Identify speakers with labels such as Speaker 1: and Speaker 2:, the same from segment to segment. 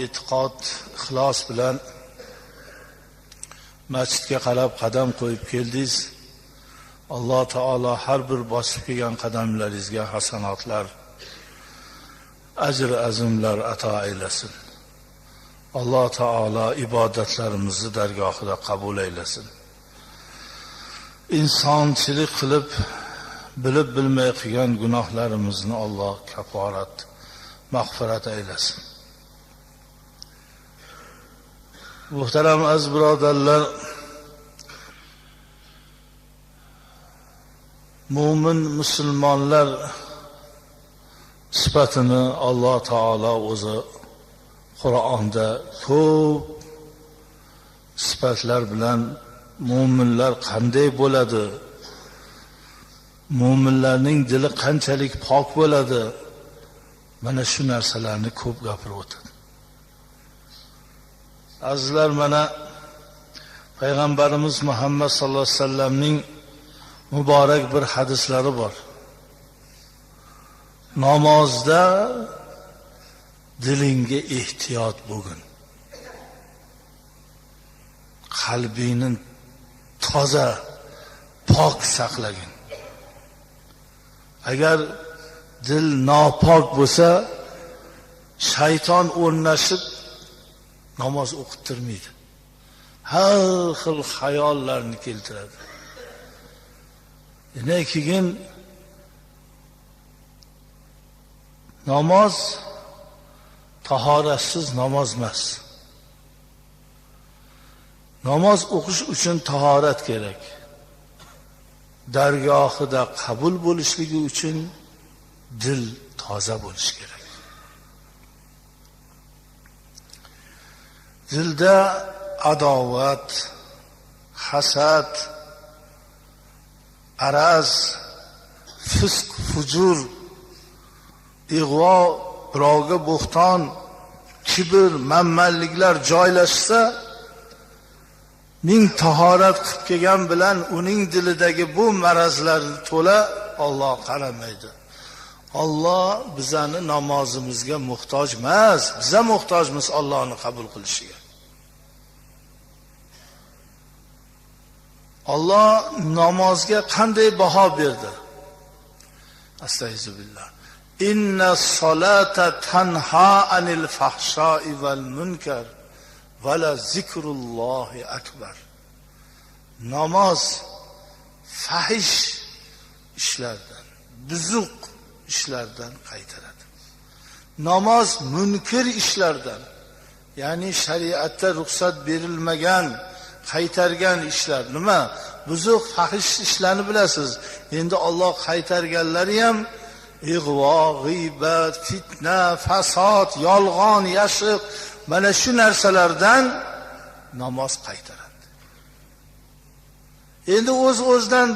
Speaker 1: e'tiqod, ixlos bilan masjidga qarab qadam qo'yib keldingiz. Alloh taolo har bir bosib kelgan qadamlaringizga hasanotlar, ajr azimlar ato aylasin. Alloh taolo ibodatlarimizni dargohida qabul aylasin. Insonchilik qilib bilib bilmay qilgan gunohlarimizni Alloh kaforat, mag'firat aylasin. Muhtaram aziz birodarlar, mo'min musulmonlar sifatini Alloh taolo o'zi Qur'onda ko'p sifatlar bilan mo'minlar qanday bo'ladi, mo'minlarning dili qanchalik pok bo'ladi, mana shu narsalarni ko'p gapirib o'tadi. Azizlar, mana Payg'ambarimiz Muhammad sallallohu alayhi vasallamning muborak bir hadislari bor. Namozda dilingga ehtiyot bo'lgin. Qalbingni toza, pok saqlagin. Agar dil nopok bo'lsa, shayton o'rnashib namoz o'qittirmaydi. Har xil xayollarni keltiradi. Undan keyin namoz tahoratsiz namoz emas. Namoz o'qish uchun tahorat kerak. Dargohida qabul bo'lishligi uchun dil toza bo'lishi kerak. Dilda adovat, hasad, araz, fisq, fujur, ig'vo, birovga bo'xton, kibr, manmanliklar joylashsa, ming tahorat qilib kelgan bilan uning dilidagi bu marazlar to'la Alloh qaramaydi. Alloh bizani namozimizga muhtoj emas, biza muhtojmiz Allohni qabul qilishiga. Alloh namozga qanday baho berdi? Astagfirullah. Inna solata tanha anil fahsha'i val munkar va la zikrullohi akbar. Namoz fahish ishlardan, buzuq ishlardan qaytaradi. Namoz munkir ishlardan, ya'ni shariatda ruxsat berilmagan, qaytargan ishlar. Nima? Buzuq, fahish ishlarni bilasiz. Endi Alloh qaytarganlari ham ig'vo, g'iybat, fitna, fasod, yolg'on, yashiq, mana shu narsalardan namoz qaytaradi. Endi o'z-o'zidan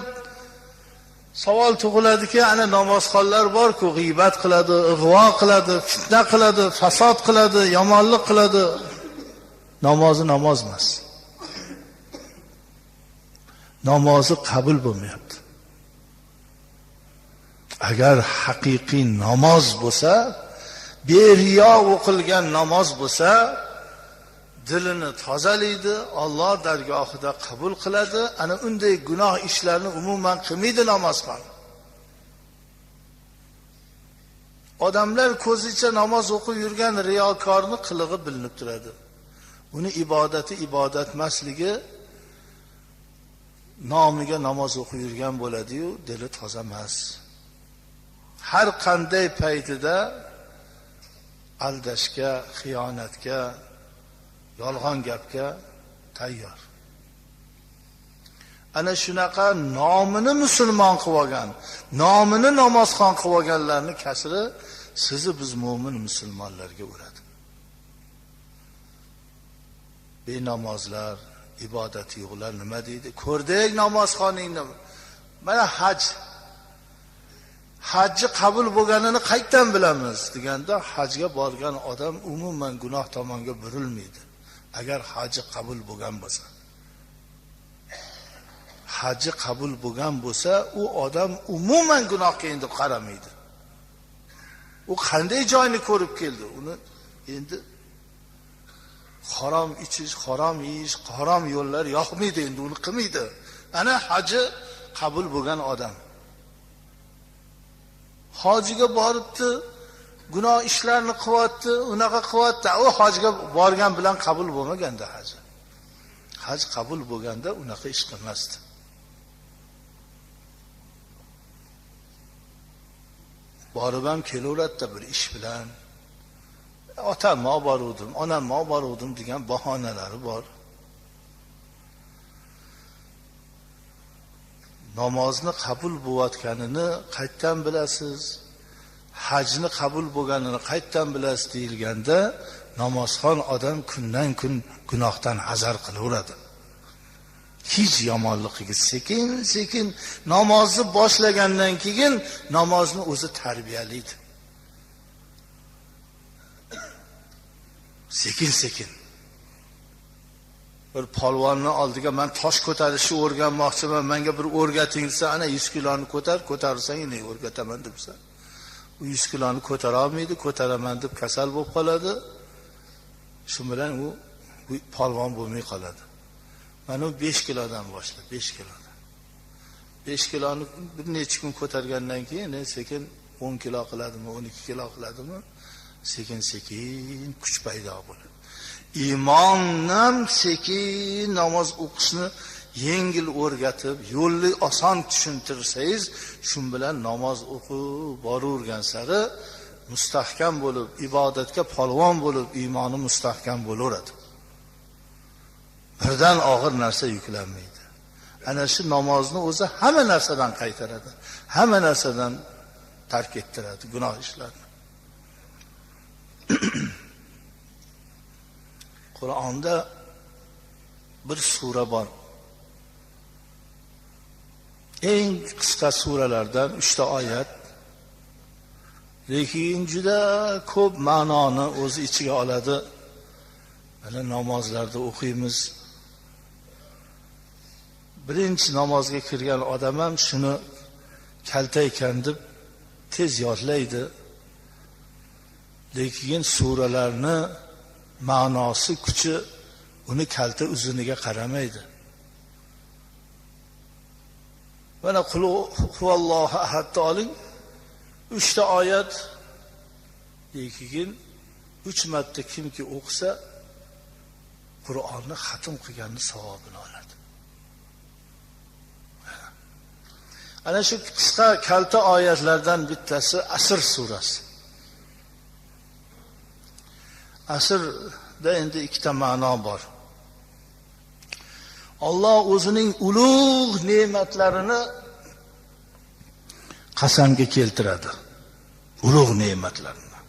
Speaker 1: savol tug'iladiki, ana namozxonlar bor-ku, g'iybat qiladi, ig'vo qiladi, fitna qiladi, fasod qiladi, yomonlik qiladi. Namozi namoz emas. Namozi qabul bo'lmayapti. Agar haqiqiy namoz bo'lsa, beriyo o'qilgan namoz bo'lsa, dilini tozalaydi, Alloh dargohida qabul qiladi. Ana unday gunoh ishlarni umuman qilmaydi namozxon. Odamlar ko'zicha namoz o'qib yurgan riyokorni qilig'i bilinib turadi. Uni ibodati ibodat emasligi nomiga namoz o'qib yurgan bo'ladi-yu, dili toza emas. Har qanday paytida aldashga, xiyonatga, yolg'on gapga tayyor. Ana shunaqa nomini musulmon qilib olgan, nomini namozxon qilib olganlarning kasri sizni biz mo'min musulmonlarga uradi. Benamozlar, ibodati yo'qlar nima deydi? Ko'rdik namozxoningni. Mana haj. Hajji qabul bo'lganini qayerdan bilamiz deganda, hajga borgan odam umuman gunoh tomonga burilmaydi. Agar haji qabul bo'lgan bo'lsa. Haji qabul bo'lgan bo'lsa, u odam umuman gunohga endi qaramaydi. U qanday joyni ko'rib keldi? Uni endi Harom ichish, harom yeyish, harom yo'llar yoqmaydi, endi uni qilmaydi. Ana haji qabul bo'lgan odam. Hojiga boribdi, gunoh ishlarni qilyapti, unaqa qilyapti. U hojga borgan bilan qabul bo'lmaganda haji. Haj qabul bo'lganda unaqa ish qilmasdi. Borib ham kelaveradida bir ish bilan. Otamma boruvdim, onamma boruvdim degan bahonalari bor. Namozni qabul bo'layotganini qayerdan bilasiz? Hajni qabul bo'lganini qayerdan bilasiz deyilganda, namozxon odam kundan kun gunohdan hazar qilaveradi. Hech yomonligiga sekin sekin namozni boshlagandan keyin namozni o'zi tarbiyalaydi. Sekin sekin. Bir polvonni oldiga men tosh ko'tarishni o'rganmoqchiman, menga bir o'rgating desa, ana 100 kiloni ko'tar, ko'tarsang endi o'rgataman debsa. U 100 kiloni ko'tara olmaydi, ko'taraman deb kasal bo'lib qoladi. Shu bilan u polvon bo'lmay qoladi. Mana u 5 kilodan boshla, 5 kilodan. 5 kiloni bir necha kun ko'targandan keyin sekin 10 kilo qiladimi, 12 kilo qiladimi? Sekin sekin kuch paydo bo'ladi. Iymondan sekin namoz o'qishni yengil o'rgatib, yo'lni oson tushuntirsangiz, shu bilan namoz o'qib boravergan sari mustahkam bo'lib, ibodatga polvon bo'lib, iymoni mustahkam bo'laveradi. Birdan og'ir narsa yuklanmaydi. Ana shu namozni o'zi hamma narsadan qaytaradi, hamma narsadan tark ettiradi gunoh ishlarni. Qur'onda bir sura bor. Eng qisqa suralardan 3 ta oyat. Lekin juda ko'p ma'noni o'zi ichiga oladi. Mana namozlarda o'qiymiz. Birinchi namozga kirgan odam ham shuni kalta ekan deb tez yodlaydi. Lekin suralarni ma'nosi, kuchi uni kalta uzuniga qaramaydi. Mana qul huvallohu ahadni oling. 3 ta oyat, lekin 3 marta kimki o'qisa Qur'onni xatm qilganning savobini oladi. Ana shu qisqa kalta oyatlardan bittasi Asr surasi. Asrda endi ikkita ma'no bor. Alloh o'zining ulug' ne'matlarini qasamga keltiradi. Ulug' ne'matlarini.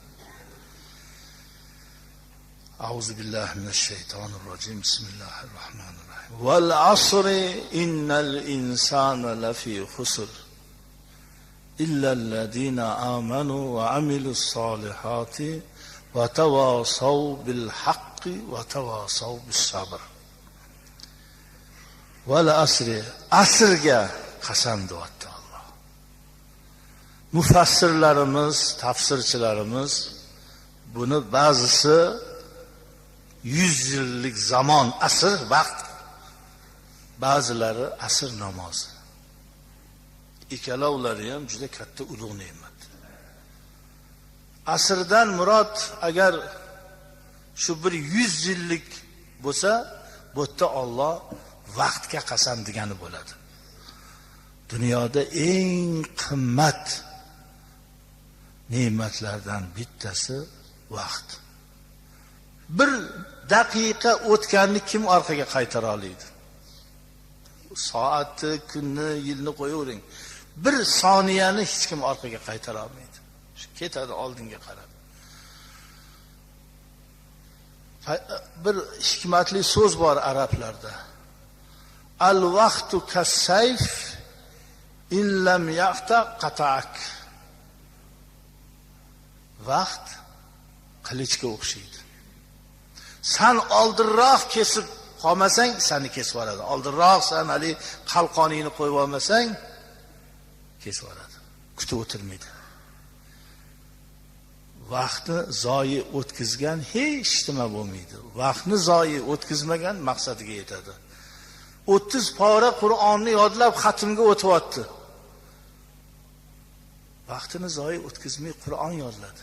Speaker 1: Auzu billahi minash-shaytonir rojim. Bismillahir-rohmanir-rohim. Val asri innal insana lafi khusr illa allazina amanu va amilus solihati va tavasav bil haqqi va tavasav bis sabr. Val asri, asrga qasam deyapti Alloh. Mufassirlarimiz, tafsirchilarimiz buni ba'zisi 100 yillik zamon, asr vaqt, ba'zilari asr namozi. Ikkalovlari ham juda katta ulug' ne'mat. Asrdan murod agar shu bir 100 yillik bo'lsa, bu yerda Alloh vaqtga qasam degani bo'ladi. Dunyoda eng qimmat ne'matlardan bittasi vaqt. Bir daqiqa o'tganni kim orqaga qaytara oladi? Soatni, kunni, yilni qo'yavering. Bir soniyani hech kim orqaga qaytara olmaydi. Ketadi oldinga qarab. Bir hikmatli so'z bor arablarda. Al vaqtu kas-sayf in lam yaqta qata'ak. Vaqt qilichga o'xshaydi. San oldinroq kesib qolmasang, seni kesib yuboradi. Oldinroq san hali qalqoningni qo'yib olmasang, kesib yuboradi. Kutib o'tirmaydi. Vaqtni zoyi o'tkazgan hech nima bo'lmaydi. Vaqtni zoyi o'tkazmagan maqsadiga yetadi. 30 pora Qur'onni yodlab xatmga o'tyapti. Vaqtini zoyi o'tkazmay Qur'on yodladi.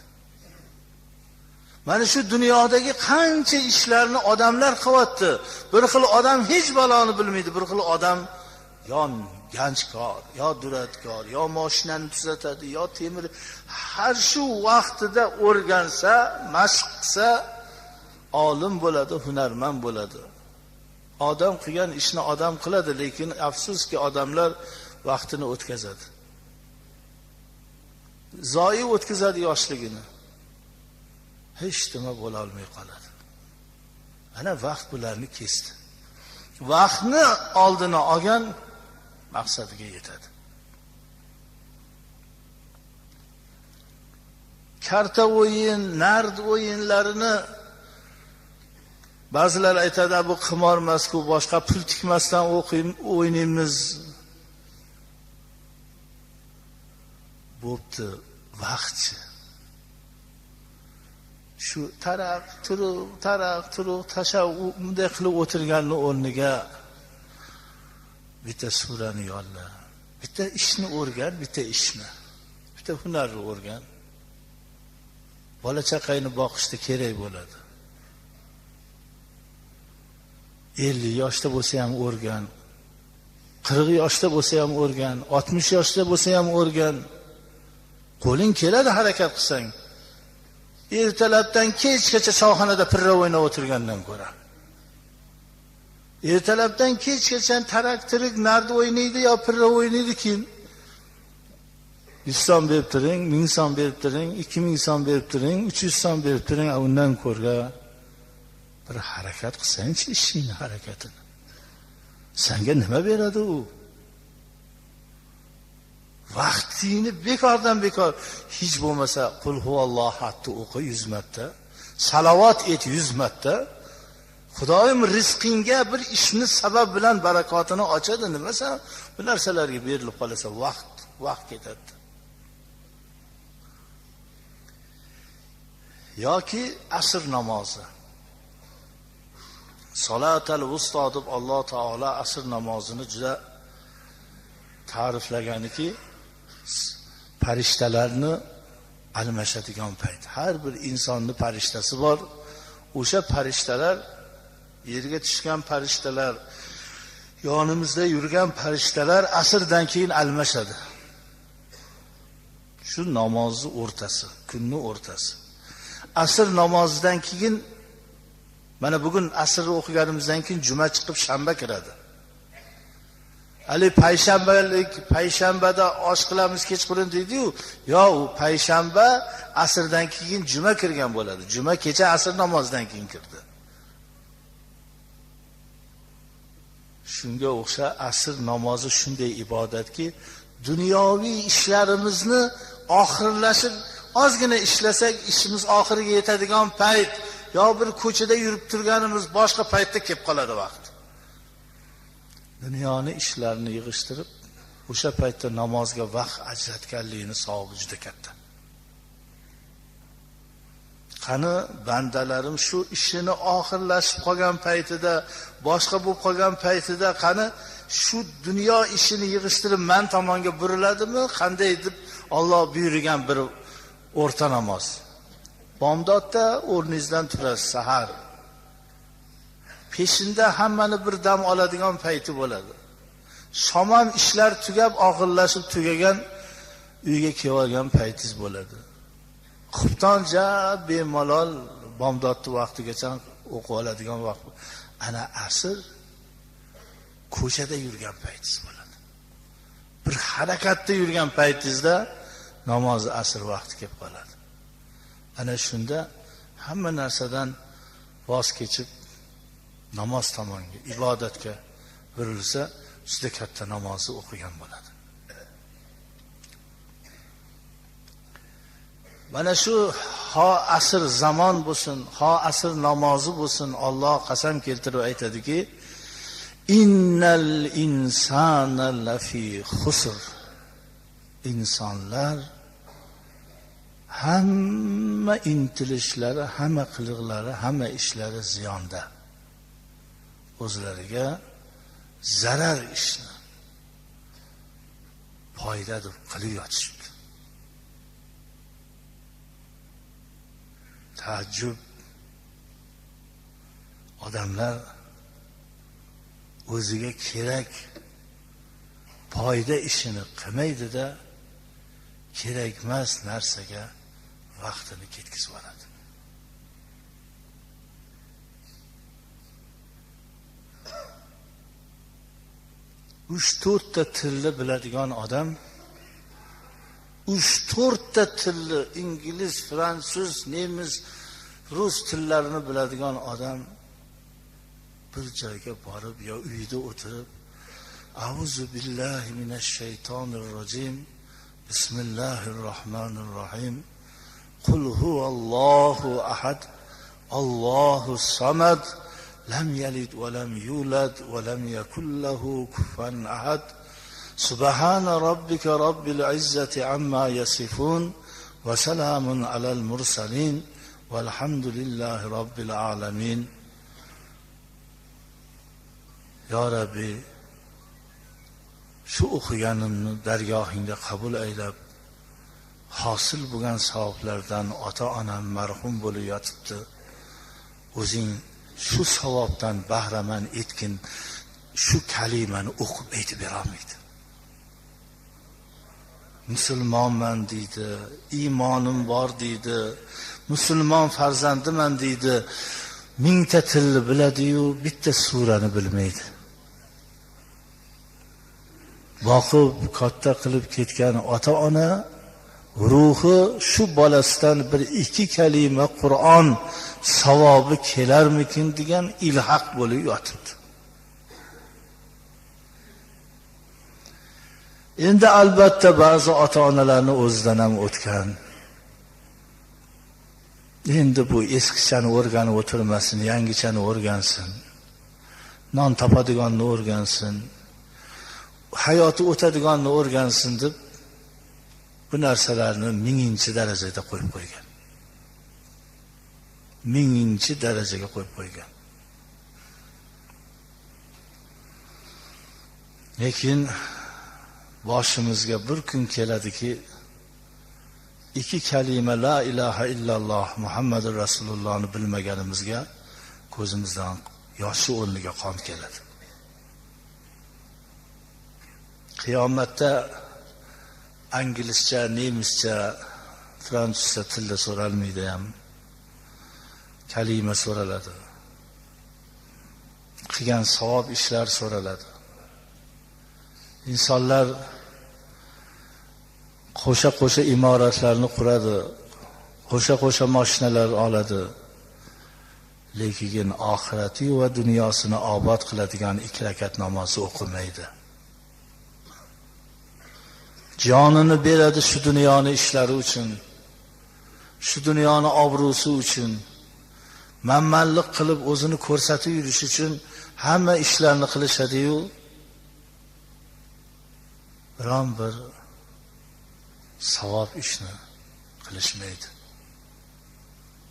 Speaker 1: Mana shu dunyodagi qancha ishlarni odamlar qilyapti. Bir xil odam hech baloni bilmaydi, bir xil odam yo ganchkor, yo duratkor, yo mashinani tuzatadi, yo temir, har shu vaqtida o'rgansa, mashq qilsa olim bo'ladi, hunarmand bo'ladi. Odam qilgan ishni odam qiladi, lekin afsuski odamlar vaqtini o'tkazadi. Zoyi o'tkazadi yoshligini. Hech nima bo'la olmay qoladi. Ana vaqt bularni kesdi. Vaqtni oldini olgan maqsadiga yetadi. Karta o'yin, nard o'yinlarini ba'zilar aytadi, bu qimor emas-ku, boshqa pul tikmasdan o'ynaymiz. Bo'pti, vaqtchi. Shu taraq turuq, taraq turuq tasha bunday qilib o'tirganni o'rniga bitta surani yodla, bitta ishni o'rgan, bitta ishni, bitta hunarni o'rgan. Bola chaqangni boqishda kerak bo'ladi. 50 yoshda bo'lsa ham o'rgan, 40 yoshda bo'lsa ham o'rgan, 60 yoshda bo'lsa ham o'rgan. Qo'ling keladi harakat qilsang. Ertalabdan kechgacha choyxonada pirra o'ynab o'tirgandan ko'ra. Ertalabdan kechgacha tarak tirik nard o'ynaydi yo pirra o'ynaydi, keyin 100 so'm berib turing, 1000 so'm berib turing, 2000 so'm berib turing, 300 so'm berib turing, undan ko'ra bir harakat qilsangchi, ishingni harakatini. Senga nima beradi u? Vaqtingni bekordan bekor, hech bo'lmasa qul huvallohu ahadni o'qi 100 marta, salovat et 100 marta. Xudoyim rizqingga bir ishni sabab bilan barakotini ochadi. Nima sen bu narsalarga berilib qolasan, vaqt ketadi. Yoki asr namozi. Salatal vusto deb Alloh taolo asr namozini juda ta'riflaganiki, farishtalarni almashadigan payt. Har bir insonni farishtasi bor. O'sha farishtalar, yerga tushgan farishtalar, yonimizda yurgan farishtalar asrdan keyin almashadi. Shu namozni o'rtasi, kunni o'rtasi. Asr namozidan keyin, mana bugun asrni o'qiganimizdan keyin juma chiqib shanba kiradi. Hali payshanbada osh qilamiz kechqurun deydi-yu, yo u payshanba asrdan keyin juma kirgan bo'ladi. Juma kecha asr namozidan keyin kirdi. Shunga o'xshab asr namozi shunday ibodatki, dunyoviy ishlarimizni oxirlashib, ozgina ishlasak ishimiz oxiriga yetadigan payt, yo bir ko'chada yurib turganimiz boshqa paytda kelib qoladi vaqt. Dunyoni ishlarini yig'ishtirib, o'sha paytda namozga vaqt ajratganligini savobi juda katta. Qani bandalarim shu ishini oxirlashib qolgan paytida, boshqa bo'lib qolgan paytida, qani shu dunyo ishini yig'ishtirib man tomonga buriladimi, qanday deb Alloh buyurgan bir o'rta namoz. Bomdodda o'rningizdan turasiz sahar. Peshinda hammani bir dam oladigan payti bo'ladi. Shomam ishlar tugab, oxirlashib tugagan uyga kelib olgan paytingiz bo'ladi. Xubton ja bemalol bomdodni vaqtigacha o'qib oladigan vaqt. Ana asr ko'chada yurgan paytingiz bo'ladi. Bir harakatda yurgan paytingizda namoz asr vaqti kelib qoladi. Ana shunda hamma narsadan voz kechib namoz tomonga, ibodatga burilsa, juda katta namozni o'qigan bo'ladi. Mana shu ho asr zamon bo'lsin, ho asr namozi bo'lsin, Alloh qasam keltirib aytadiki, innal insana lafi xusr. Insonlar Hamma intilishlari, hamma qiliqlari, hamma ishlari ziyonda. O'zlariga zarar ishni foyda deb qilib yotishibdi. Taajjub, odamlar o'ziga kerak foyda ishini qilmaydi-da, kerakmas narsaga vaqtini ketkizib oladi. Uch to'rtta tilni biladigan odam, uch to'rtta tilni, ingliz, fransuz, nemis, rus tillarini biladigan odam bir joyga borib yo uyda o'tirib, auzu billahi minash shaytonir rojim, bismillahir rohmanir rohim, qul huvallohu ahad, Allohu samad, lam yalid va lam yulad va lam yakul lahu kufuwan ahad, subhana robbika robbil izzati amma yasifun va salamun alal mursalin valhamdulillahi robbil alamin. Ya Rabbi, shu o'qiganimni dargohingda qabul aylab, hosil bo'lgan savoblardan ota-onam marhum bo'lib yotibdi, o'zing shu savobdan bahramand etgin, shu kalimani o'qib aytib berolmaydi. Musulmonman deydi, iymonim bor deydi, musulmon farzandiman deydi, mingta tilni biladi-yu, bitta surani bilmaydi. Boqib katta qilib ketgan ota-ona ruhi shu bolasidan bir ikki kalima Qur'on savobi kelarmikin degan ilhaq bo'lib yotibdi. Endi albatta ba'zi ota-onalarni o'zidan ham o'tgan. Endi bu eskichani o'rganib o'tirmasin, yangichani o'rgansin. Non topadiganni o'rgansin, hayoti o'tadiganni o'rgansin deb bu narsalarni 1000-chi darajada qo'yib qo'ygan. 1000-chi darajaga qo'yib qo'ygan. Lekin boshimizga bir kun keladiki, ikki kalima la ilaha illalloh Muhammadur Rasulullohni bilmaganimizga ko'zimizdan yoshi o'rniga qon keladi. Qiyomatda inglizcha, nemischa, fransuzcha tilda so'ralmaydi ham, kalima so'raladi. Qilgan savob ishlar so'raladi. Insonlar qo'sha-qo'sha imoratlarni quradi, qo'sha-qo'sha mashinalar oladi, lekin oxirati va dunyosini obod qiladigan 2 rakat namozni o'qimaydi. Jonini beradi shu dunyoni ishlari uchun, shu dunyoni obro'si uchun, manmanlik qilib o'zini ko'rsatib yurish uchun hamma ishlarni qilishadi-yu, biron bir savob ishni qilishmaydi.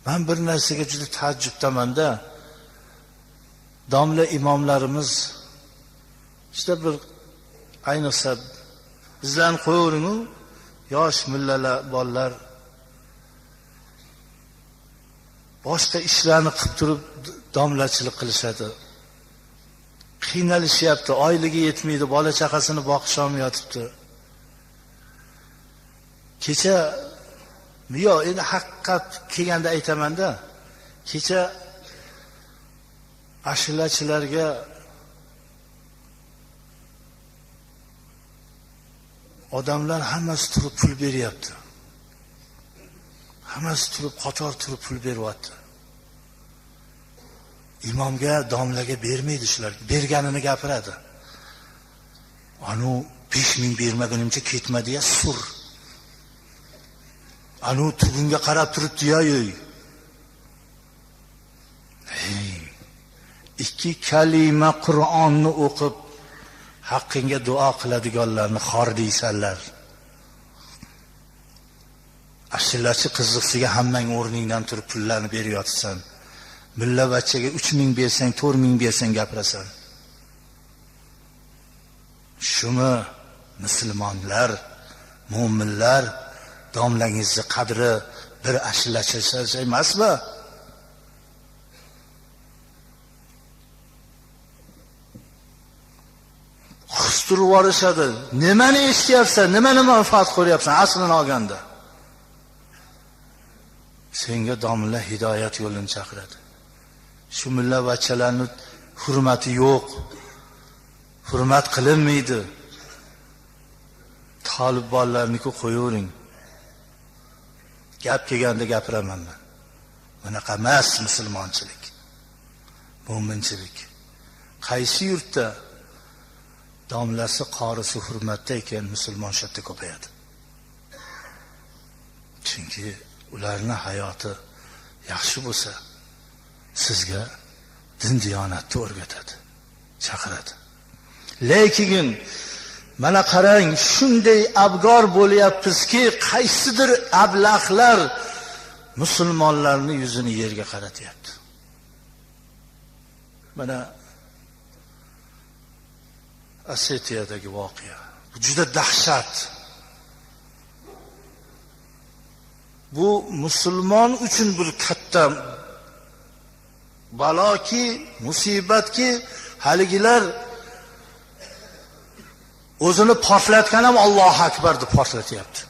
Speaker 1: Men bir narsaga juda taajjubdaman-da. Domla imomlarimiz işte bir ayniqsa bizlarni qo'yavering-u, yosh mullalar, bolalar boshqa ishlarni qilib turib domlachilik qilishadi. Qiynalishyapti, oyligi yetmaydi, bola chaqasini boqisholmay yotibdi. Kecha yo endi haqiqat kelganda aytaman-da, kecha ashulachilarga odamlar hammasi turib pul beryapti. Hammasi turib qator turib pul beryapti. Imomga, domlaga bermaydi shular. Berganini gapiradi. Anu 5000 bermagunimcha ketmadi ya sur. Anu tugunga qarab turibdi ya ey. Ikki kalima Qur'onni o'qib haqqingga duo qiladiganlarni xor deysanlar. Ashullachi qiziqsiga hammang o'rningdan turib pullarni beryotsan. Mulla bachchaga 3000 bersang, 4000 bersang gapirasan. Shumi musulmonlar, mo'minlar, domlangizni qadri bir ashullachi emasmi? Qustirib yuborishadi. Nimani eshityapsan? Nimani manfaat ko'ryapsan aslini olganda? Senga domla hidoyat yo'lini chaqiradi. Shu mulla bachchalarni hurmati yo'q. Hurmat qilinmaydi. Talib bolalarniki qo'yavering. Gap kelganda gapiraman men. Bunaqa emas musulmonchilik. Mo'minchilik. Qaysi yurtda domlasi, qorisi hurmatda ekan, musulmon shu yerda ko'payadi. Chunki ularni hayoti yaxshi bo'lsa, sizga din diyonatni o'rgatadi, chaqiradi. Lekin mana qarang, shunday abgor bo'lyapmizki, qaysidir ablahlar musulmonlarni yuzini yerga qaratyapti. Mana Osetiyadagi voqea. Bu juda dahshat. Bu musulmon uchun bir katta baloki, musibatki, haligilar o'zini portlatgan ham Allohu akbar deb portlatyapti.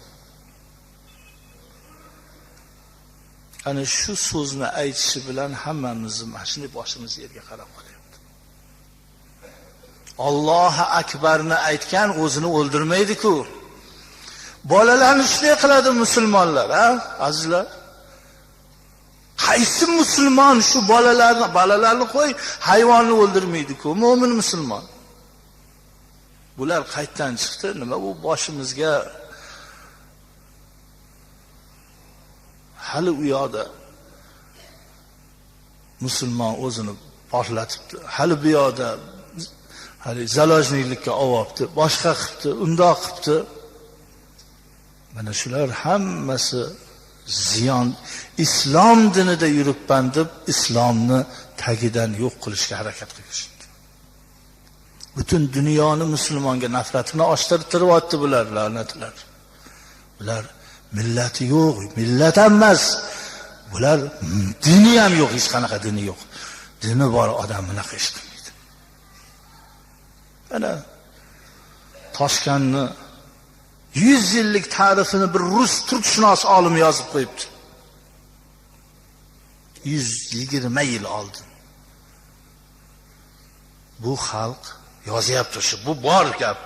Speaker 1: Ana shu so'zni aytishi bilan hammamizni mana shunday boshimiz yerga qarab qolyapti. Allohu akbarni aytgan o'zini o'ldirmaydi-ku. Bolalarni shunday qiladi musulmonlar, ha, azizlar? Qaysi musulmon shu bolalarni qo'y, hayvonni o'ldirmaydi-ku, mo'min musulmon. Bular qayerdan chiqdi? Nima bu boshimizga hali u yoqda musulmon o'zini portlatibdi, hali bu yoqda hali zalojniklikka olyapti, boshqa qilibdi, undoq qilibdi. Mana shular hammasi ziyon. Islom dinida yuribman deb islomni tagidan yo'q qilishga harakat qilishdi. Butun dunyoni musulmonga nafratini oshtirtiryapti bular, la'natlar. Bular millati yo'q, millat ham emas. Bular dini ham yo'q, hech qanaqa dini yo'q. Dini bor odam bunaqa ish qilmaydi. Mana Toshkentni 100 yillik tarixini bir rus turkshunos olim yozib qo'yibdi. 120 yil oldin. Bu xalq yozyapti shu, bu bor gap.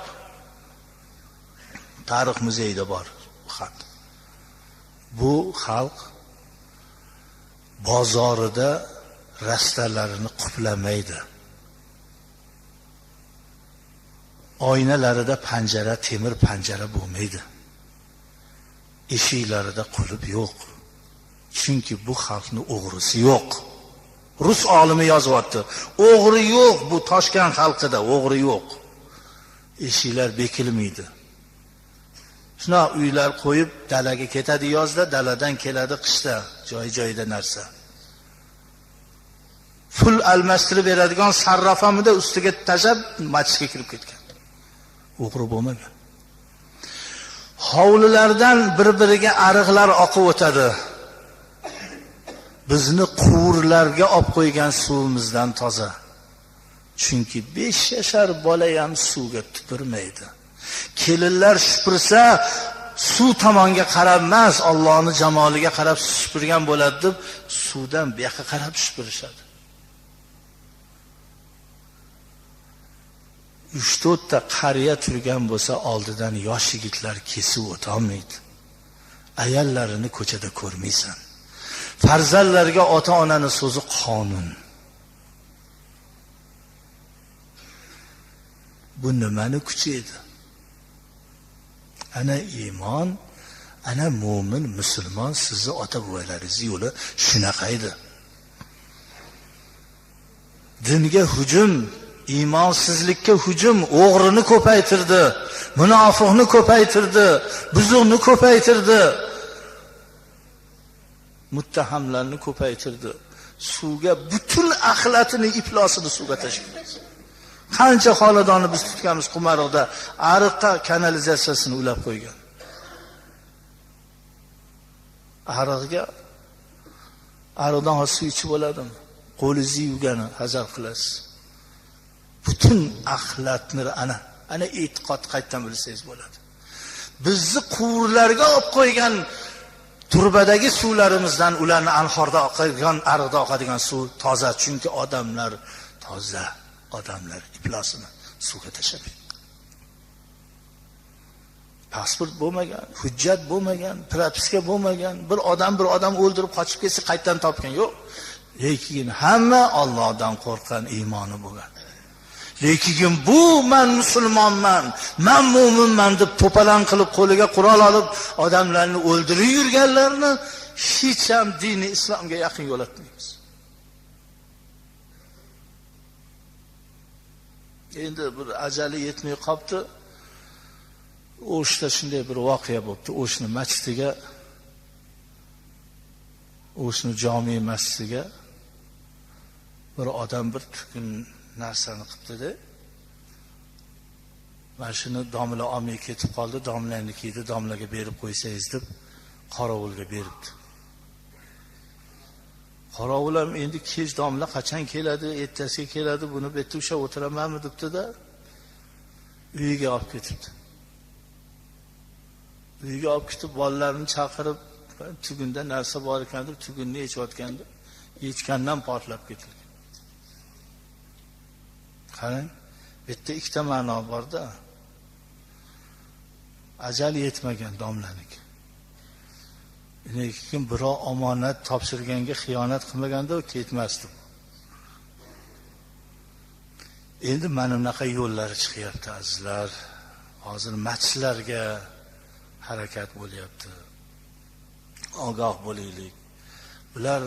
Speaker 1: Tarix muzeyida bor bu xat. Bu xalq bozorida rastalarini quplamaydi. Oynalarida panjara, temir panjara bo'lmaydi. Eshiklarida qulf yo'q. Chunki bu xalqni o'g'risi yo'q. Rus olimi yozyapti. O'g'ri yo'q bu Toshkent xalqida, o'g'ri yo'q. Eshiklar bekilmaydi. Shuna uylar qo'yib dalaga ketadi yozda, daladan keladi qishda, joy-joyida narsa. Pul almashtirib beradigan sarrafamida ustiga tashlab masjidga kirib ketgan. O'g'ri bo'lmagan. Hovlilardan bir-biriga ariqlar oqib o'tadi. Bizni quvurlarga olib qo'ygan suvimizdan toza. Chunki 5 yashar bola ham suvga tupurmaydi. Kelinlar supursa suv tomonga qarab emas, Allohning jamoliga qarab supurgan bo'ladi deb suvdan bu yoqqa qarab supurishadi. 3-4 ta qariya turgan bo'lsa, oldidan yosh yigitlar kesib o'ta olmaydi. Ayollarini ko'chada ko'rmaysan. Farzandlarga ota-onani so'zi qonun. Bu nimani kuchi edi? Ana iymon, ana mo'min musulmon, sizni ota-bobolaringiz yo'li shunaqa edi. Dinga hujum, iymonsizlikka hujum o'g'rini ko'paytirdi, munofiqni ko'paytirdi, buzuqni ko'paytirdi. Muttahamlarni ko'paytirdi. Suvga butun axlatini, iflosini suvga tashladi. Qancha xonadonni biz tutganmiz Qumariqda, ariqqa kanalizatsiyasini ulab qo'ygan. Ariqga, ariqdan suv ichib oladimi? Qo'lingizni yuvgani hazar qilasiz. Butun axlatni ana e'tiqod qayerdan bilsangiz bo'ladi. Bizni quvurlarga olib qo'ygan turbadagi suvlarimizdan ularni anhorda oqadigan, ariqda oqadigan suv toza, chunki odamlar toza, odamlar iflosini suvga tashlab. Pasport bo'lmagan, hujjat bo'lmagan, propiska bo'lmagan, bir odam o'ldirib qochib ketsa qaytadan topgan yo'q. Lekin hamma Allohdan qo'rqqan, iymoni bo'lgan. Lekin bu men musulmonman, men mo'minman deb to'palan qilib qo'liga qurol olib odamlarni o'ldirib yurganlarni hech ham dini islomga yaqin yo'latmaymiz. Endi bir ajali yetmay qopti. O'shda shunday bir voqea bo'libdi. O'shni masjidiga, O'shni jome masjidiga bir odam bir tukun narsani qilibdi-da. Mana shuni domla olmay ketib qoldi, domlaniki edi, domlaga berib qo'ysangiz deb qorovulga beribdi. Qorovul ham endi kech domla qachon keladi, ertasiga keladi, buni bu yerda ushlab o'tiramanmi debdi-da, uyiga olib ketibdi. Uyiga olib ketib bolalarini chaqirib, tugunda narsa bor ekan deb tugunni yechayotganda, yechgandan portlab ketilgan. Qarang, bu yerda ikkita ma'no bor-da. Ajal yetmagan domlaniki. Lekin birov omonat topshirganga xiyonat qilmaganda u ketmasdi. Endi mana bunaqa yo'llari chiqyapti azizlar. Hozir masjidlarga harakat bo'lyapti. Ogoh bo'laylik. Bular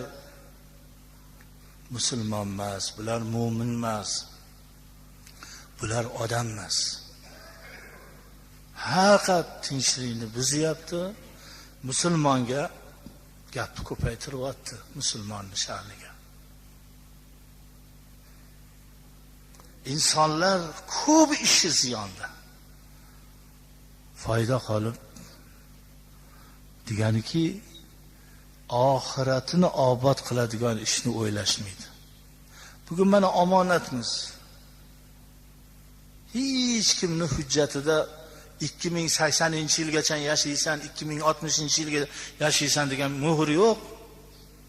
Speaker 1: musulmon emas, bular mo'min emas. Bular odam emas. Haqiqat tinchlikni buzyapti. Musulmonga gapni ko'paytiryapti, musulmonni sha'niga. Insonlar ko'p ishi ziyonda. Foyda qolib deganiki, oxiratini obod qiladigan ishni o'ylashmaydi. Bugun mana omonatmiz. Hech kimni hujjatida 2080-yilgacha yashaysan, 2060-yilga yashaysan degan muhr yo'q.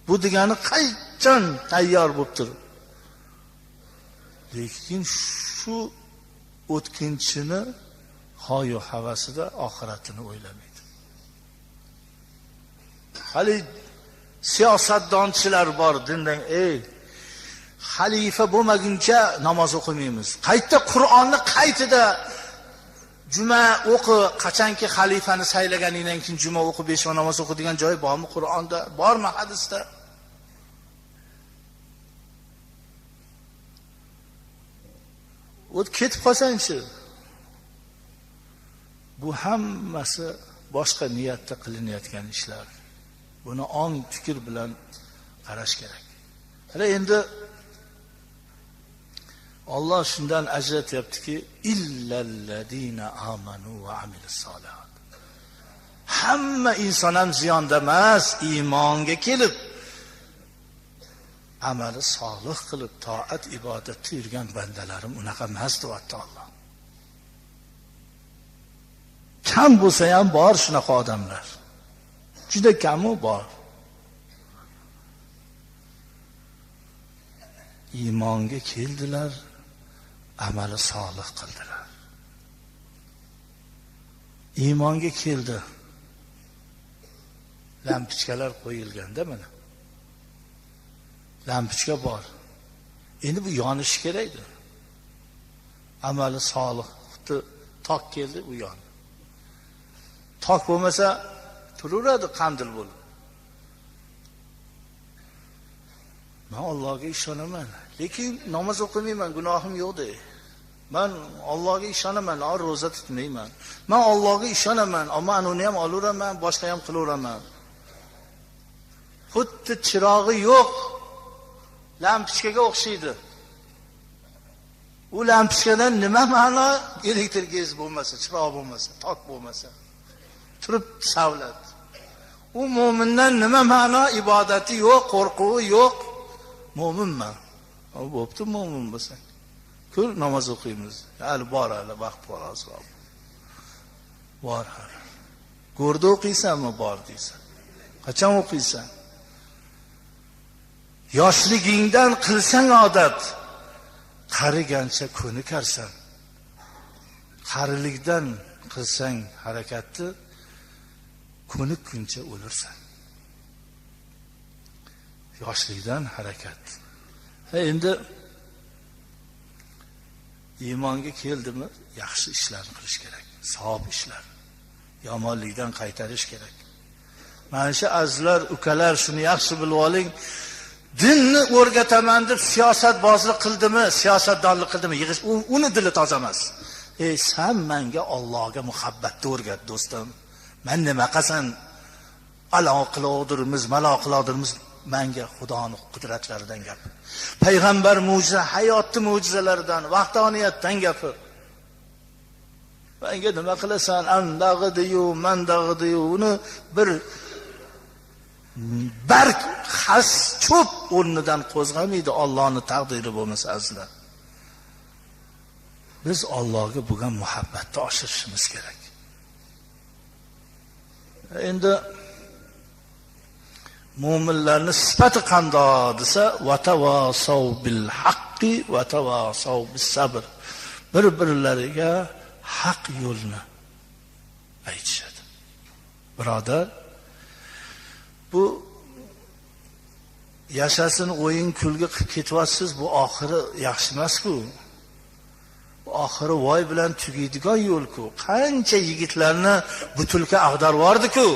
Speaker 1: Bu degani qachon tayyor bo'lib turib. Lekin shu o'tkinchini hoyu havasida oxiratini o'ylamaydi. Hali siyosatdonchilar bor dindan, ey xalifa bo'lmaguncha namoz o'qimaymiz. Qayta Qur'onni qaytida juma o'qi, qachonki xalifani saylaganingdan keyin juma o'qi, 5 vaqt namoz o'qi degan joyi bormi Qur'onda? Bormi hadisda? O't ketib qolsangchi? Bu hammasi boshqa niyatda qilinayotgan ishlar. Buni ong fikr bilan qarash kerak. Hali endi Alloh shundan ajratyaptiki, illallazina amanu va amilus solihat. Hamma inson ham ziyonda emas, iymonga kelib amali solih qilib toat ibodatda yurgan bandalarim unaqa emas deyapti Alloh. Kam bo'lsa ham bor shunaqa odamlar. Juda kamu bor. Iymonga keldilar, amali solih qildilar. Iymonga keldi. Lampochkalar qo'yilganda mana. Lampochka bor. Endi bu yonishi kerakdi. Amali solih xuddi tok keldi, u yondi. Tok bo'lmasa turaveradi qandil bo'lib. Men Allohga ishonaman, lekin namoz o'qimayman, gunohim yo'q-da. Men Allohga ishonaman, roza tutmayman. Men Allohga ishonaman, ammo anuni ham olaveraman, boshqa ham qilaveraman. Xuddi chirog'i yo'q lampochkaga o'xshaydi. U lampochkadan nima ma'no? Elektr gaz bo'lmasa, chiroq bo'lmasa, tok bo'lmasa, turib savlat. U mo'mindan nima ma'no? Ibodati yo'q, qo'rquvi yo'q. Mo'minman. Bo'pti, mo'min bo'lsang. Ko'r, namoz o'qiymiz. Hali bor, hali vaqt bor, ozroq. Bor hali. Go'rda o'qiysanmi? Bor deysan. Qachon o'qiysan? Yoshligingdan qilsang odat, qarigancha ko'nikarsan. Qarilikdan qilsang harakatni, ko'nikkuncha o'lirsan. Yoshlikdan harakat. Endi iymonga keldimi, yaxshi ishlarni qilish kerak, savob ishlar. Yomonlikdan qaytarish kerak. Mana shu azizlar, ukalar, shuni yaxshi bilib oling. Dinni o'rgataman deb siyosatbozlik qildimi, siyosatdonlik qildimi, yig'ish, uni dili toza emas. Ey, sen menga Allohga muhabbatni o'rgat, do'stim. Men nima qilsam, alo qilaverdirmiz, malo qilaverdirmiz, menga Xudoning qudratlaridan gapir. Payg'ambar mo'jiza, hayotning mo'jizalaridan, vahdoniyatdan gapir. Menga nima qilasan, andag'idiyu, mandag'idiyu, uni bir barg xas cho'p o'rnidan qo'zg'amaydi Allohning taqdiri bo'lmasa, azizlar. Biz Allohga bo'lgan muhabbatni oshirishimiz kerak. Endi mo'minlarning sifati qandoq desa, vatavasav bil haqqi vatavasav bis sabr. Bir-birlariga haq yo'lni aytishadi. Birodar, bu yashasin o'yin kulgi qilib ketyapsiz, bu oxiri yaxshi emas-ku. Bu oxiri voy bilan tugaydigan yo'l-ku. Qancha yigitlarni butulka ag'darib yubordi-ku.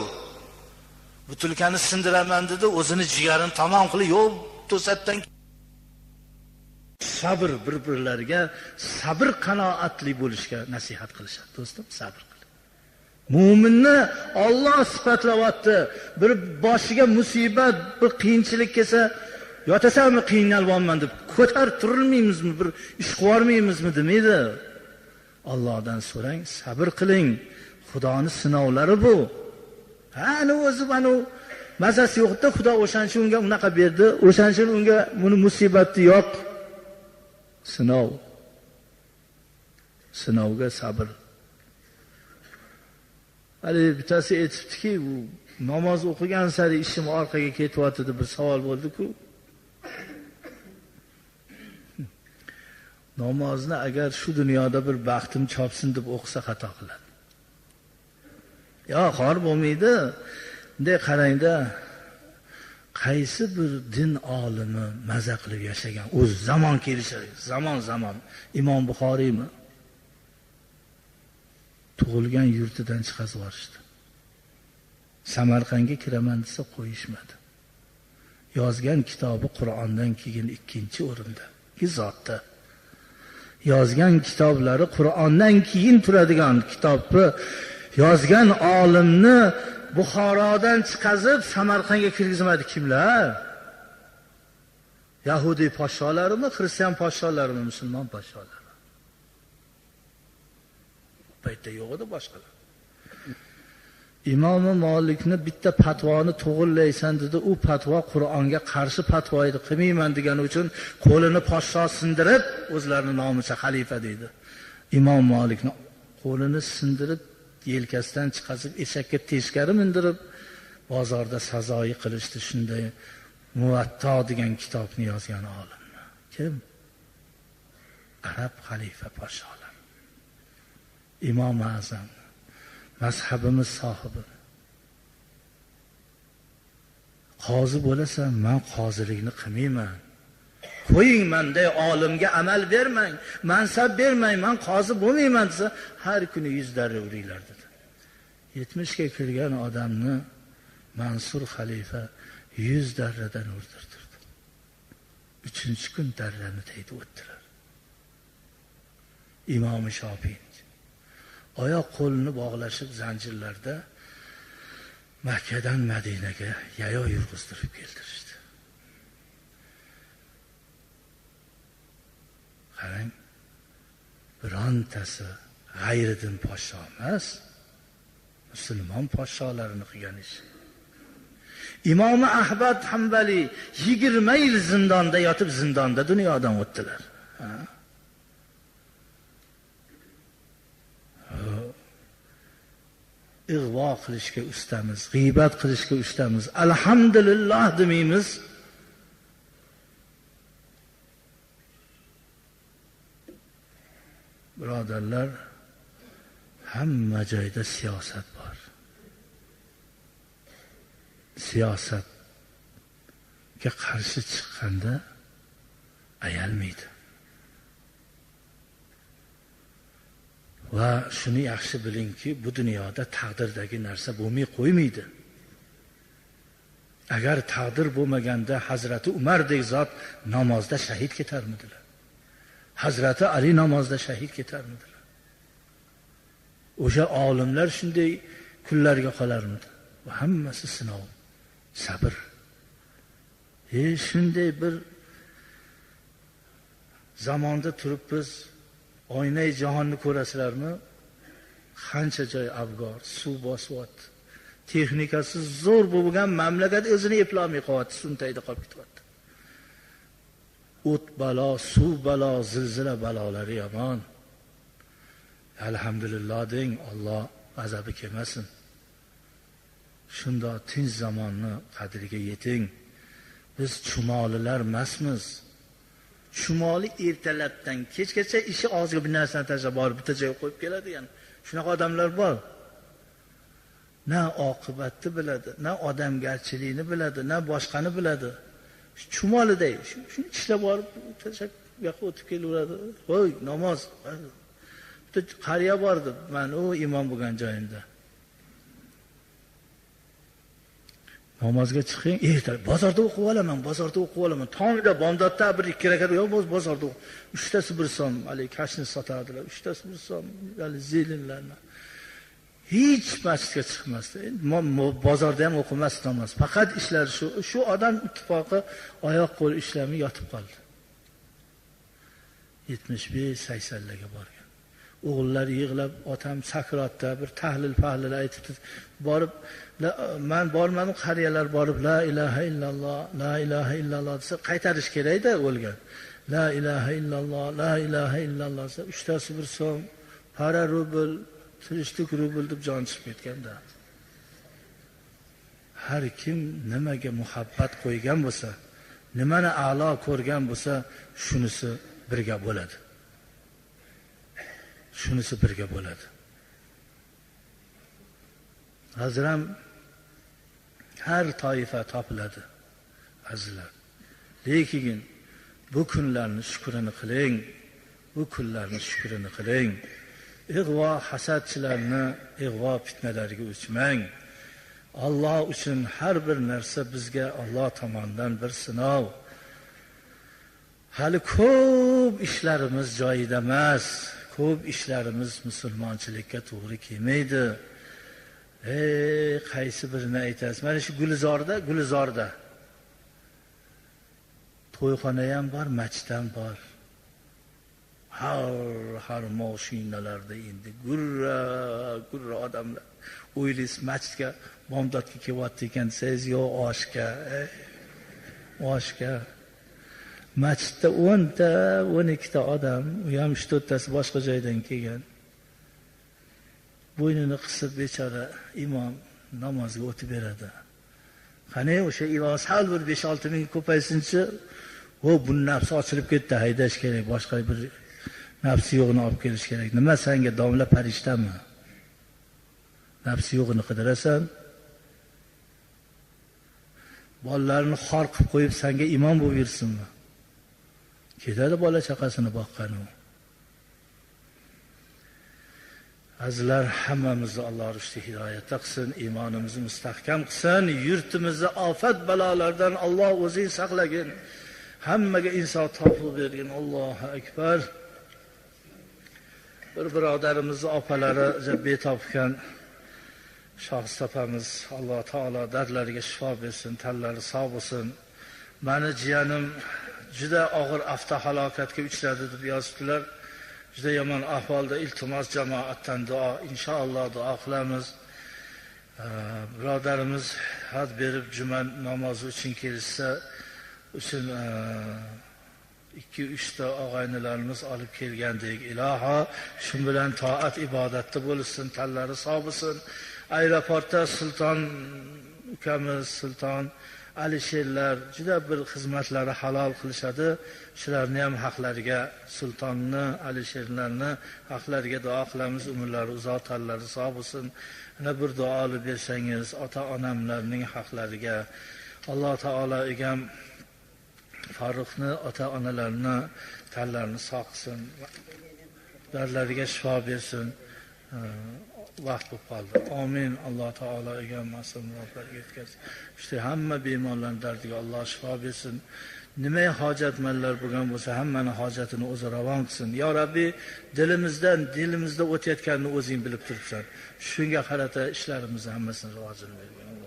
Speaker 1: Butulkani sindiraman dedi, o'zini jigarini tamom qilib, yo'q to'satdan. Sabr, bir-birlariga sabr qanoatli bo'lishga nasihat qilishadi. Do'stim, sabr qil. Mo'minni Alloh sifatlayapti. Bir boshiga musibat, bir qiyinchilik kelsa, yotasanmi qiynalyapman deb ko'tarib turilmaymizmi, bir ish qilib demaydi. Allohdan so'rang, sabr qiling. Xudoning sinovlari bu. Ha, ana o'zi mana mazasi yo'qda, Xudo o'shaning uchun unga unaqa berdi, o'shaning uchun unga buni musibatni yo'q. Sinov. Sinovga sabr. Hali bittasi aytibdiki, bu namoz o'qigan sari ishim orqaga ketyapti deb bir savol bo'ldi-ku. Namozni agar shu dunyoda bir baxtim chopsin deb o'qisa xato qiladi. Yo, xor bo'lmaydi. Bunday qarangda, qaysi bir din olimi maza qilib yashagan, o'z zamon kelishi, zamon Imom Buxoriymi? Tug'ilgan yurtidan chiqazib yuborishdi. Samarqandga kiraman desa qo'yishmadi. Yozgan kitobi Qur'ondan keyin 2-o'rinda, zotda. Yozgan kitoblari Qur'ondan keyin turadigan kitobni yozgan olimni Buxorodan chiqazib Samarqandga kirgizmadi kimlar? Yahudi podsholarimi, xristian podsholarimi, musulmon podsholarimi? Paytda yo'q edi boshqalar. Imom Malikni bitta fatvoni to'g'rilaysan dedi, u fatvo Qur'onga qarshi fatvo edi, qilmayman degani uchun qo'lini podsho sindirib, o'zlarini nomicha xalifa deydi. Imom Malikni qo'lini sindirib, yelkasidan chiqazib, eshakka teskari mindirib, bozorda sazoyi qilishdi. Shunday Muvatto degan kitobni yozgan olimni. Kim? Arab xalifa podsholar. Imom Azam, mazhabimiz sohibi. Qozi bo'lasan, men qozilikni qilmayman. Qo'ying, menday olimga amal bermang, mansab bermang, men qozi bo'lmayman desa, har kuni 100 darra uringlar dedi. 70 ga kirgan odamni Mansur xalifa 100 darradan urdirdi. 3-kun darrani taydi o'tdilar. Imom Shofiy oyoq qo'lini bog'lashib zanjirlarda Makkadan Madinaga yayov yurg'izdirib keltirishdi. Qarang, birontasi g'ayridin podsho emas, musulmon podsholarini qilgan ish. Imomi Ahmad Hanbali 20 yil zindonda yotib, zindonda dunyodan o'tdilar. Ig'vo qilishga ustamiz, g'iybat qilishga ustamiz. Alhamdulillah demaymiz. Birodarlar, hamma joyda siyosat bor. Siyosatga qarshi chiqqanda ayalmaydi. Va shuni yaxshi bilingki, bu dunyoda taqdirdagi narsa bo'lmay qo'ymaydi. Agar taqdir bo'lmaganda Hazrati Umardek zot namozda shahid ketarmidilar? Hazrati Ali namozda shahid ketarmidilar? O'sha olimlar shunday kunlarga qolarmidi? Bu hammasi sinov, sabr. Shunday bir zamonda turib biz oynay jahonni ko'rasizlarmi? Qancha joy abgor, suv bosyapti. Texnikasi zo'r bo'lgan mamlakat o'zini eplolmay qolyapti, suvni tagida qolib ketyapti. O't balo, suv balo, zilzila balolari yomon. Alhamdulillah deng, Alloh g'azabi kelmasin. Shunda tinch zamonni qadriga yeting. Biz chumolilar emasmiz. Chumoli ertalabdan kechgacha ishi og'ziga bir narsani tashlab borib bitta joyga qo'yib keladi, ya'ni shunaqa odamlar bor. Na oqibatni biladi, na odamgarchilikni biladi, na boshqani biladi. Chumoliday shuni tishlab borib tashlab bu yoqqa o'tib kelaveradi. Voy, namoz. Bitta qariya bordi, men u imom bo'lgan joyimda. Namozga chiqing, erta bozorda o'qib olaman, bozorda o'qib olaman. Tongda bomdodda bir ikki rakat yo'q, bozorda uchtasi bir so'm, hali kashni sotardilar, uchtasi bir so'm, hali zelinlarni. Hech masjidga chiqmasdi. Bozorda ham o'qimasdi namoz. Faqat ishlar shu. Shu odam ittifoqi oyoq qo'l ishlamay yotib qoldi. 75-80larga borgan. O'g'illari yig'lab, otam sakrotda bir tahlil pahlil aytibdi. Borib, men bormadim, qariyalar borib la ilaha illalloh, la ilaha illalloh desa qaytarish kerak-da o'lgan. La ilaha illalloh, la ilaha illalloh desa uchtasi bir so'm, para rubl, tirishlik rubl deb jon chiqib ketganda. Har kim nimaga muhabbat qo'ygan bo'lsa, nimani a'lo ko'rgan bo'lsa, shunisi birga bo'ladi. Shunisi birga bo'ladi. Hozir ham har toifa topiladi, azizlar. Lekin bu kunlarni shukrini qiling, bu kunlarni shukrini qiling. Ig'vo hasadchilarni ig'vo fitnalariga uchmang. Alloh uchun har bir narsa bizga Alloh tomonidan bir sinov. Hali ko'p ishlarimiz joyida emas. Ko'p ishlarimiz musulmonchilikka to'g'ri kelmaydi. Qaysi birini aytasiz? Mana shu Gulzorda to'yxona ham bor, masjid ham bor. Har mashinalarda endi gurra gurra odamlar. O'ylaysiz masjidga bomdodga kelyapti ekan desangiz, yo'q, oshga, oshga. Masjidda 10 ta, 12 ta odam, u ham 3-4 tasi boshqa joydan kelgan. Bo'ynini qisib bechora imom namozga o'tib beradi. Qani o'sha imom sal bir 5-6 ming ko'paysinchi, o bu nafsi ochilib ketdi, haydash kerak, boshqa bir nafsi yo'g'ini olib kelish kerak. Nima senga domla farishtami? Nafsi yo'g'ini qidirasan. Bolalarini xor qilib qo'yib senga imom bo'lib yursinmi? Ketadi bola chaqasini boqqani u. Azizlar, hammamizni Alloh rushdi hidoyatda qilsin, iymonimizni mustahkam qilsin, yurtimizni ofat balolardan Alloh o'zing saqlagin. Hammaga insof tavfiq bergin. Allohu akbar. Bir birodarimizni opalari betobgan Shohista opamiz Alloh taolo dardlariga shifo bersin, tanlari sog' bo'lsin. Mani jiyanim juda og'ir avtohalokatga uchradi deb yozibdilar. Juda yomon ahvolda, iltimos jamoatdan duo, inshaalloh duo qilamiz. Birodarimiz xat berib juma namozi uchun kelishsa uchun 2-3 ta og'aynilarimiz olib kelgandik. Iloho, shu bilan toat ibodatda bo'lsin, tanlari sog' bo'lsin. Aeroportda Sulton ukamiz, Sulton Alisherlar juda bir xizmatlari halol qilishadi. Shularni ham haqlariga, Sultonni, Alisherlarni haqlariga duo qilamiz. Umrlari uzoq, tanlari sog' bo'lsin. Ana bir duo olib bersangiz ota-onamlarning haqlariga. Alloh taolo egam Farruxni ota-onalarini tanlarini sog' qilsin, dardlariga shifo bersin. Vaqt bo'lib qoldi. Amin. Alloh taolo egam ma'sum murodlarga yetkazsin. İşte hamma bemorlarning dardiga Alloh shifo bersin. Nima hojatmanlar bo'lgan bo'lsa, hammani hojatini o'zi ravon qilsin. Yo Rabbi, dilimizda o'tayotganini o'zing bilib turibsan. Shunga qarata ishlarimizni hammasini rivojini bergin.